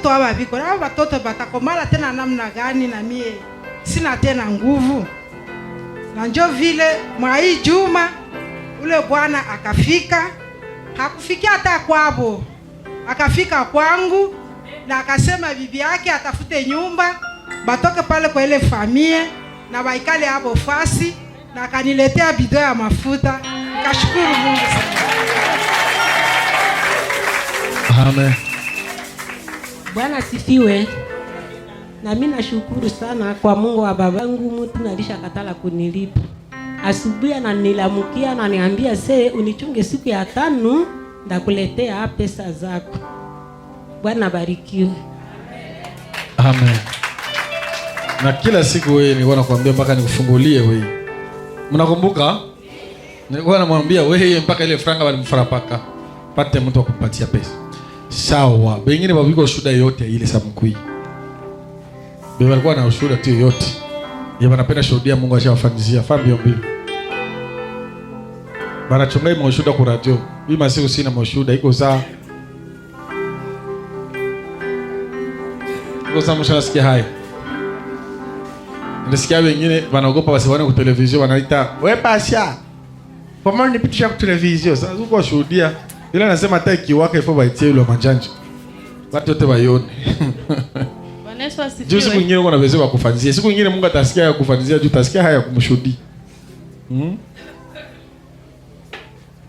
Batoto aba biko, aba batoto batakomala tena namna gani na mie sina tena nguvu? Na njo vile mwa hii juma ule bwana akafika, hakufikia hata kwabo, akafika kwangu na akasema bibi yake atafute nyumba batoke pale kwa ile famille na baikale hapo fasi, na akaniletea bidon ya mafuta. Nikashukuru Mungu sana. Amen. Bwana sifiwe. Na mimi nashukuru sana kwa Mungu wa babangu, mtu nalisha katala kunilipa. Asubuhi ananilamukia, ananiambia se unichunge siku ya tano ndakuletea pesa zako. Bwana barikiwe. Amen. Na kila siku wewe nilikuwa nakwambia mpaka nikufungulie wewe. Mnakumbuka? Nilikuwa namwambia wewe mpaka ile franga walimfrapaka. Pate mtu wa kumpatia pesa. Sawa. Wengine wabiko shuhuda yote ile samkui. Bebe alikuwa na ushuhuda tu yote. Yeye wanapenda shuhudia Mungu ashawafanyizia fambio mbili. Banachunga hii mashuhuda kwa radio. Hii masiku sina mashuhuda iko saa. Iko saa mshanasikia hai. Nasikia wengine wanaogopa wasione kwa television, wanaita we pasha. Kwa maana nipitisha kwa television. Sasa uko shuhudia. Ila nasema hata ikiwaka ifo baitie ile manjanja. Watu wote waione. Bwana Yesu Juu siku asifiwe. nyingine uko na wezo wa kufanzia. Siku nyingine Mungu atasikia ya kufanzia juu utasikia haya kumshuhudia.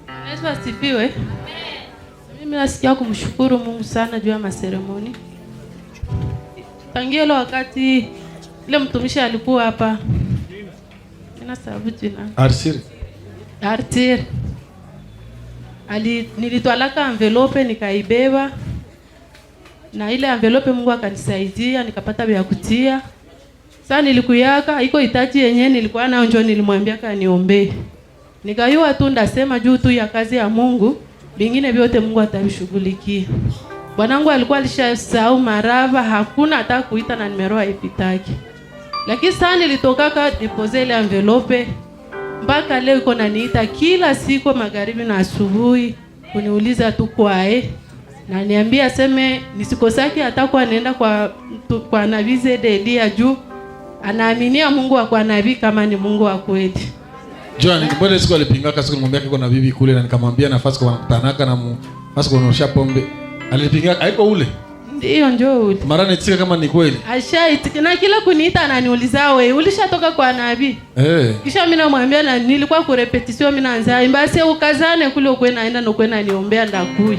Bwana Yesu asifiwe. Mimi nasikia kumshukuru Mungu sana juu ya maseremoni. Tangia ile wakati ile mtumishi alikuwa hapa. Nina sababu jina. Arsiri. Artir. Ali nilitwalaka envelope nikaibeba. Na ile envelope Mungu akanisaidia nikapata vya kutia. Sasa nilikuyaka iko hitaji yenyewe nilikuwa nayo, njoo nilimwambia kaniombee. Nikayua tu ndasema juu tu ya kazi ya Mungu, vingine vyote Mungu atavishughulikia. Bwanangu alikuwa alishasahau marava, hakuna hata kuita na nimero haipitaki. Lakini sasa nilitokaka depose ile envelope, mpaka leo iko naniita kila siku magharibi na asubuhi kuniuliza tu kwae, na niambia aseme nisikosaki hata kwa naenda kwa nabii Zede Elia juu anaaminia Mungu wa kwa nabii kama ni Mungu wa kweli. Joan, mbona siku alipingaka siku nilimwambia kiko na bibi kule na nikamwambia nafasi kwa wanakutanaka na mu nafasi kwa unaosha pombe. Alipinga haiko ule. Ndiyo njoo ule. Mara nitika kama ni kweli. Ashaitika na kila kuniita ananiuliza wewe ulishatoka kwa nabii? Eh. Kisha mimi namwambia na nilikuwa ku répétition, mimi naanza imba se ukazane kule ukwe naenda na ukwe niombea ndakuya.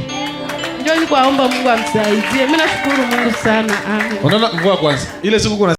Njoo nikuomba Mungu amsaidie. Mimi nashukuru Mungu sana. Amen. Unaona mvua kwanza. Ile siku kuna